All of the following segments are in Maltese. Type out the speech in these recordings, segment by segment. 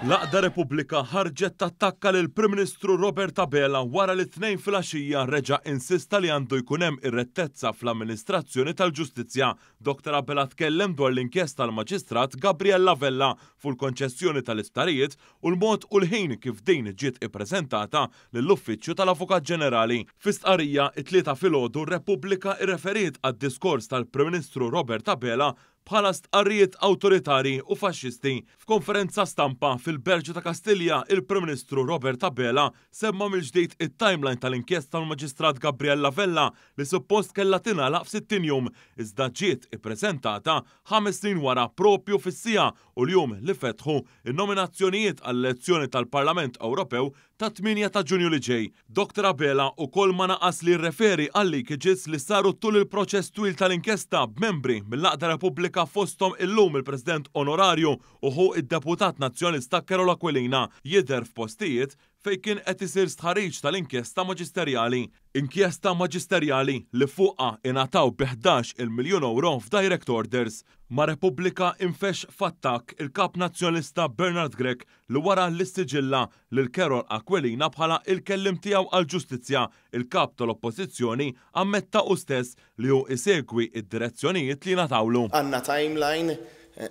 L-Għaqda Repubblika ħarġet tattakka lill-Prim Ministru Robert Abela wara li t-Tnejn filgħaxija reġa' insista li għandu jkun hemm ir-rettezza fl-amministrazzjoni tal-ġustizzja. Dr Abela tkellem dwar l-inkjesta tal-Maġistrat Gabriella Vella fuq il-konċessjoni tal-isptarijiet u l-mod u l-ħin kif din ġiet ippreżentata lill-Uffiċċju tal-Avukat Ġenerali. Fi stqarrija, it-Tlieta filgħodu Repubblika rreferiet għad-diskors tal-Prim Ministru Robert Abela bħala stqarrijiet awtoritarji u faxxisti. F'konferenza stampa fil-Berġa ta' Kastilja, il-Prim Ministru Robert Abela semma mill-ġdid it-timeline tal-inkjesta tal-Maġistrat Gabriella Vella li suppost kellha tingħalaq f'60 jum, iżda ġiet ippreżentata 5 snin wara propju fis-siegħa u l-jum li fetħu n-nominazzjonijiet għall-elezzjoni tal-Parlament Ewropew tat-8 ta' Ġunju li ġej. Dr Abela ukoll ma naqas li jirreferi għal leakages li saru tul il-proċess twil tal-inkjesta b'membri mill-Għaqda Repubblika, fosthom illum il-President Onorarju u ħu id-deputat nazzjonalista Karol Aquilina, jidher f'postijiet fejn kien qed isir stħarriġ tal-inkjesta maġisterjali. Inkjesta maġisterjali li fuqha ingħataw bi 11 miljun euro f'direct orders. Ma' Repubblika infexx f'attakk il-kap nazzjonalista Bernard Grech li wara l-istiġilla lil Karol Aquilina bħala il-kellim tiegħu għal-ġustizzja, il-kap tal-Oppożizzjoni ammetta hu stess li hu isegwi id-direzzjonijiet li ngħatawlu. Għandna timeline,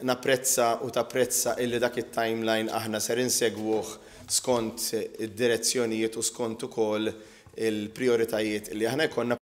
napprezza u tapprezza illi dak it-timeline aħna ser insegwuh skont id-direzzjonijiet u skont ukoll il-prioritajiet li aħna jkollna.